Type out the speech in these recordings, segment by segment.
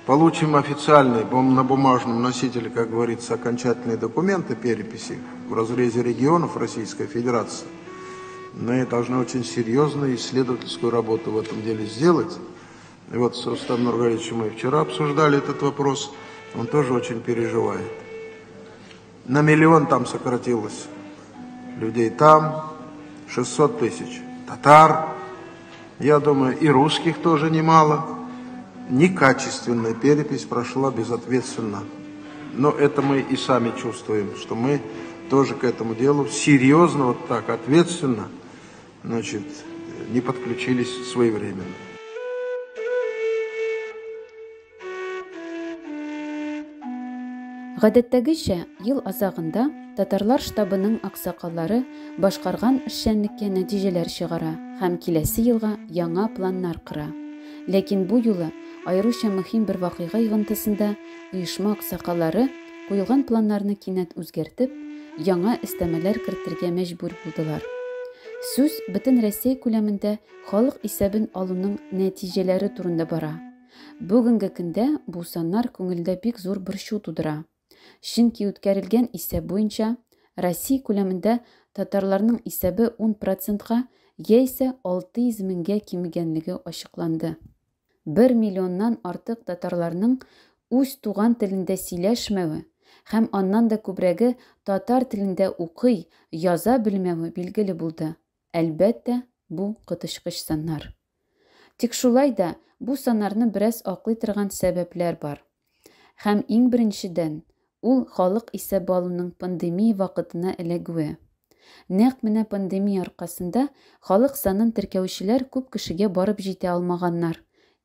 Получим официальный, на бумажном носителе, как говорится, окончательные документы переписи в разрезе регионов Российской Федерации. Мы должны очень серьезную исследовательскую работу в этом деле сделать. И вот с Рустамом Нургалиевичем мы вчера обсуждали этот вопрос. Он тоже очень переживает. На миллион там сократилось людей там, 600 тысяч татар. Я думаю, и русских тоже немало. Некачественная перепись прошла безответственно. Но это мы и сами чувствуем, что мы тоже к этому делу серьезно, вот так ответственно, значит, не подключились своевременно. Гадәттәгечә, ел азагында татарлар штабының аксакаллары башкарган эшчәнлеккә нәтиҗәләр чыгара һәм киләсе елга яңа планнар кора. Ләкин бу юлы аеруча мөһим бер вакыйга йогынтысында оешма аксакаллары куелган планнарны кинәт үзгәртеп, яңа өстәмәләр кертергә мәҗбүр булдылар. Сүз бөтен Рәсәй күләмендә халык исәбен алуның нәтиҗәләре турында бара. Бүгенге көндә бу саннар күңелдә бик зур борчу тудыра. Чөнки үткәрелгән исәп буенча, Россия күләмендә татарларның исәбе 10 процентка яисә 600 меңгә кимегәнлеге ачыкланды. Бер миллионнан артык татарларның үз туган телендә сөйләшмәве һәм аннан да күбрәге татар телендә укый, яза белмәве билгеле булды. Әлбәттә, бу коточкыч саннар. Тик шулай да бу саннарны бераз аклый торган сәбәпләр бар. Һәм иң беренчедән, ул халык исәбе алуның пандемия вакытына эләгүе. Нәкъ менә пандемия аркасында халык санын теркәүчеләр күп кешегә барып җитә алмаганнар.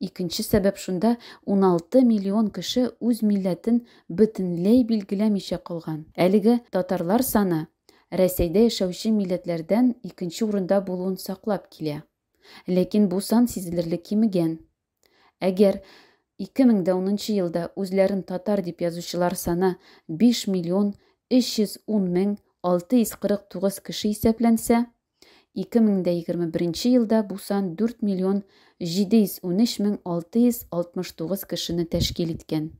Икенче сәбәп шунда, 16 миллион кеше үз милләтен бөтенләй билгеләмичә калган. Әлеге татарлар саны Рәсәйдә яшәүче милләтләрдән икенче урында булуын саклап килә. Ләкин бу сан сизелерлек кимегән. Әгәр 2010 нчы елда үзләрен татар дип язучылар саны 5 миллион 310 мең 649 кеше исәпләнсә, 2021 елда бу сан 4 миллион 713 мең 669 кешене тәшкил иткән.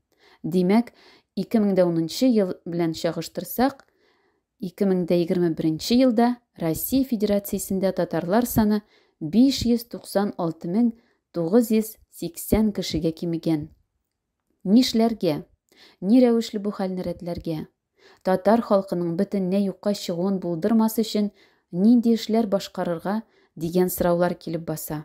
Димәк, 2010 ел белән чагыштырсак, 2021 елда Россия Федерациясендә татарлар саны 596 мең 980 кешегә кимегән. Нишләргә? Ни рәвешле бу хәлне рәтләргә? Татар халкының бөтенләй юкка чыгуын булдырмас өчен нинди эшләр башкарырга, дигән сораулар килеп баса.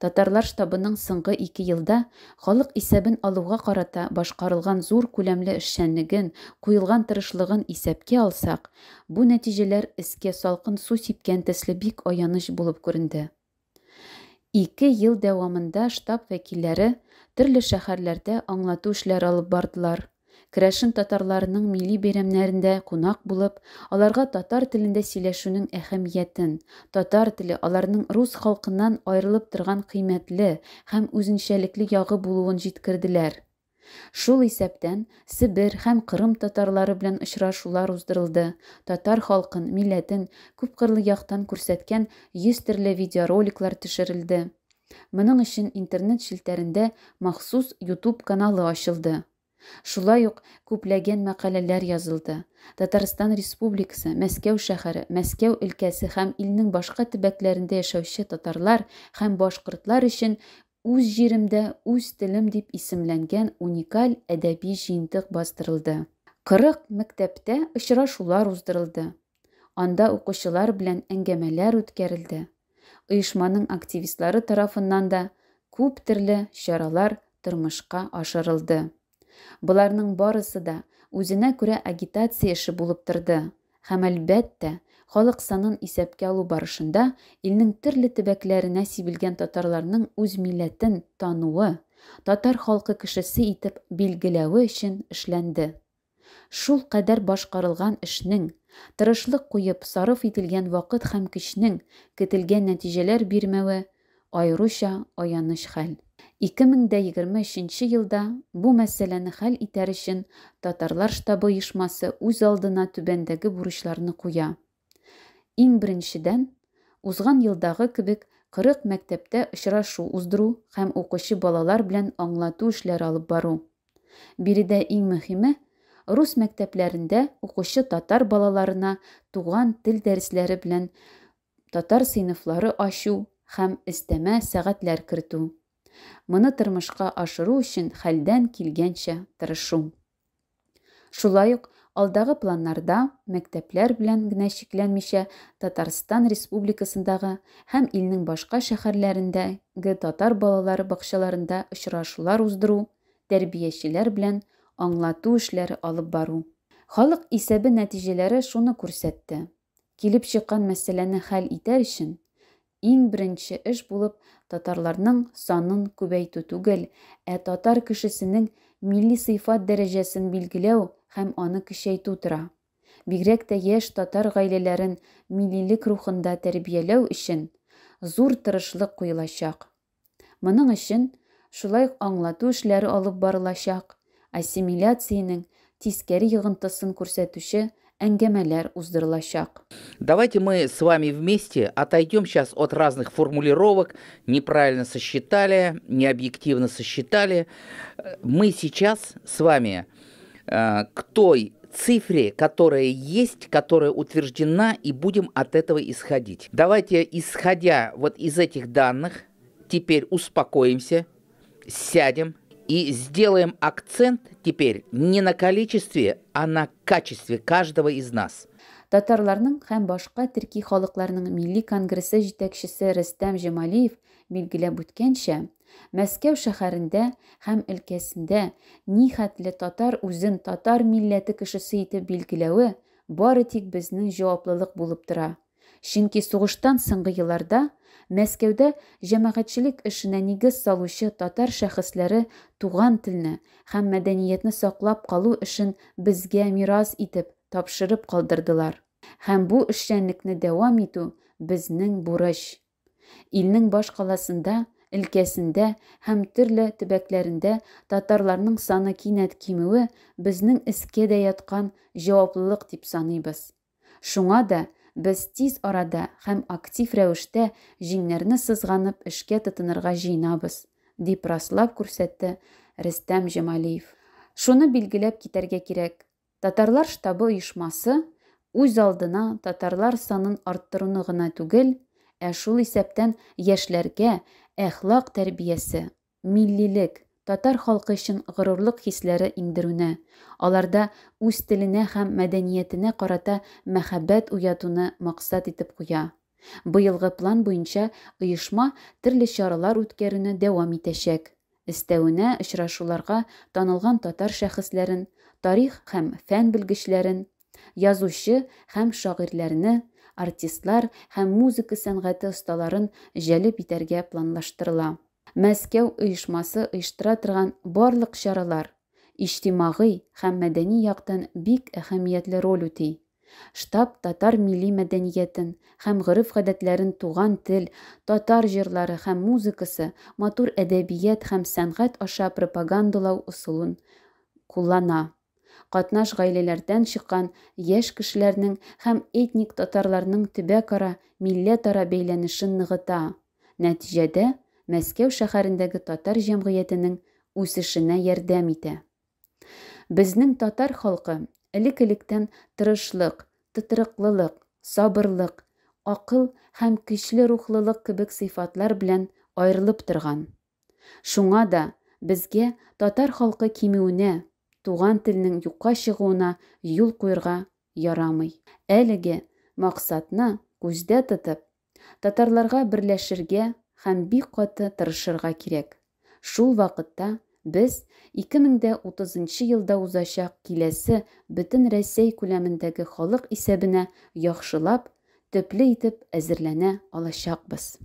Татарлар штабының соңгы ике елда халык исәбен алуга карата башкарылган зур күләмле эшчәнлеген, куелган тырышлыгын исәпкә алсак, бу нәтиҗәләр өскә салкын су сипкән төсле бик аяныч булып күренде. Ике ел дәвамында штаб вәкилләре төрле шәһәрләрдә аңлату эшләре алып бардылар. Керәшен татарларының милли бәйрәмнәрендә кунак булып, аларга татар телендә сөйләшүнең әһәмиятен, татар теле аларның рус халкыннан аерылып торган кыйммәтле һәм үзенчәлекле ягы булуын җиткерделәр. Шул исәптән, Себер һәм Кырым татарлары белән очрашулар уздырылды, татар халкын, милләтен күпкырлы яктан күрсәткән 100 төрле видеороликлар төшерелде. Моның өчен интернет челтәрендә махсус YouTube каналы ачылды. Шулай ук күпләгән мәкаләләр язылды. Татарстан Республикасы, Мәскәү шәһәре, Мәскәү өлкәсе һәм илнең башка төбәкләрендә яшәүче татарлар һәм башкортлар өчен Үз җиремдә, үз телем дип исемләнгән уникаль әдәби җыентык бастырылды. 40 мәктәптә очрашулар уздырылды. Анда укучылар белән әңгәмәләр үткәрелде. Оешманың активистлары тарафыннан да күп төрле чаралар тормышка ашырылды. Боларның барысы да үзенә күрә агитация эше булып торды һәм, әлбәттә, халык санын исәпкә алу барышында илнең төрле төбәкләренә сибелгән татарларның үз милләтен тануы, татар халкы кешесе итеп билгеләве өчен эшләнде. Шул кадәр башкарылган эшнең, тырышлык куеп сарыф ителгән вакыт һәм көчнең көтелгән нәтиҗәләр бирмәве аеруча аяныч хәл. 2023 нче елда бу мәсьәләне хәл итәр өчен Татарлар штабы оешмасы үз алдына түбәндәге бурычларны куя. Иң беренчедән, узган елдагы кебек 40 мәктәптә очрашу уздыру һәм укучы балалар белән аңлату эшләре алып бару. Биредә иң мөһиме, рус мәктәпләрендә укучы татар балаларына туган тел дәресләре белән татар сыйныфлары ачу һәм өстәмә сәгатьләр кертү. Моны тормышка ашыру өчен хәлдән килгәнчә тырышу. Шулай ук алдагы планнарда мәктәпләр белән генә чикләнмичә Татарстан Республикасындагы һәм илнең башка шәһәрләрендәге татар балалары бакчаларында очрашулар уздыру, тәрбиячеләр белән аңлату эшләре алып бару. Халык исәбе нәтиҗәләре шуны күрсәтте. Килеп чыккан мәсьәләне хәл итәр өчен иң беренче эш булып татарларның санын күбәйтү түгел, ә татар кешесенең милли сыйфат дәрәҗәсен билгеләү һәм аны көчәйтү тора. Бигрәк тә яшь татар гаиләләрен миллилек рухында тәрбияләү өчен зур тырышлык куелачак. Моның өчен шулай ук аңлату эшләре алып барылачак, ассимиляциянең тискәре йогынтысын күрсәтүче әңгәмәләр уздырылачак. Давайте мы с вами вместе отойдем сейчас от разных формулировок, неправильно сосчитали, необъективно сосчитали. Мы сейчас с вами к той цифре, которая есть, которая утверждена, и будем от этого исходить. Давайте, исходя вот из этих данных, теперь успокоимся, сядем и сделаем акцент теперь не на количестве, а на качестве каждого из нас. Татарларның һәм башка төрки халыкларның милли конгрессы җитәкчесе Рөстәм Җамалиев билгеләп үткәнчә, Мәскәү шәһәрендә һәм өлкәсендә ни хәтле татар үзен татар милләте кешесе итеп билгеләве бары тик безнең җаваплылык булып тора. Чөнки сугыштан соңгы елларда Мәскәүдә җәмәгатьчелек эшенә нигез салучы татар шәхесләре туган телне һәм мәдәниятне саклап калу эшен безгә мирас итеп тапшырып калдырдылар. Һәм бу эшчәнлекне дәвам итү безнең бурыч. Илнең баш каласында, өлкәсендә һәм төрле төбәкләрендә татарларның саны кинәт кимүе безнең өскә дә яткан җаваплылык дип саныйбыз. Шуңа да без тиз арада һәм актив рәвештә җиңнәрне сызганып эшкә тотынырга җыенабыз, дип раслап күрсәтте Рөстәм Җамалиев. Шуны билгеләп китәргә кирәк. Татарлар штабы оешмасы үз алдына татарлар санын арттыруны гына түгел, ә шул исәптән яшьләргә әхлак тәрбиясе, миллилек, татар халкы өчен горурлык хисләре иңдерүне, аларда үз теленә һәм мәдәниятенә карата мәхәббәт уятуны максат итеп куя. Быелгы план буенча оешма төрле чаралар үткәрүне дәвам итәчәк. Өстәвенә очрашуларга танылган татар шәхесләрен, тарих һәм фән белгечләрен, язучы һәм шагыйрьләрне, артистлар һәм музыка сәнгате осталарын җәлеп итәргә планлаштырыла. Мәскәү оешмасы оештыра торган барлык чаралар иҗтимагый һәм мәдәни яктан бик әһәмиятле роль үти. Штаб татар милли мәдәниятен һәм гореф-гадәтләрен туган тел, татар җырлары һәм музыкасы, матур әдәбият һәм сәнгать аша пропагандалау ысулын куллана. Катнаш гаиләләрдән чыккан яшь кешеләрнең һәм этник татарларның төбәкара, милләтара бәйләнешен ныгыта. Нәтиҗәдә Мәскәү шәһәрендәге татар җәмгыятенең үсешенә ярдәм итә. Безнең татар халкы элек-электән тырышлык, тотрыклылык, сабырлык, акыл һәм көчле рухлылык кебек сыйфатлар белән аерылып торган. Шуңа да безгә татар халкы кимүенә, туган телнең юкка чыгуына юл куярга ярамый. Әлеге максатны күздә тотып, татарларга берләшергә һәм бик каты тырышырга кирәк. Шул вакытта без 2030 елда узачак киләсе бөтен Рәсәй күләмендәге халык исәбенә яхшылап, төпле итеп әзерләнә алачакбыз.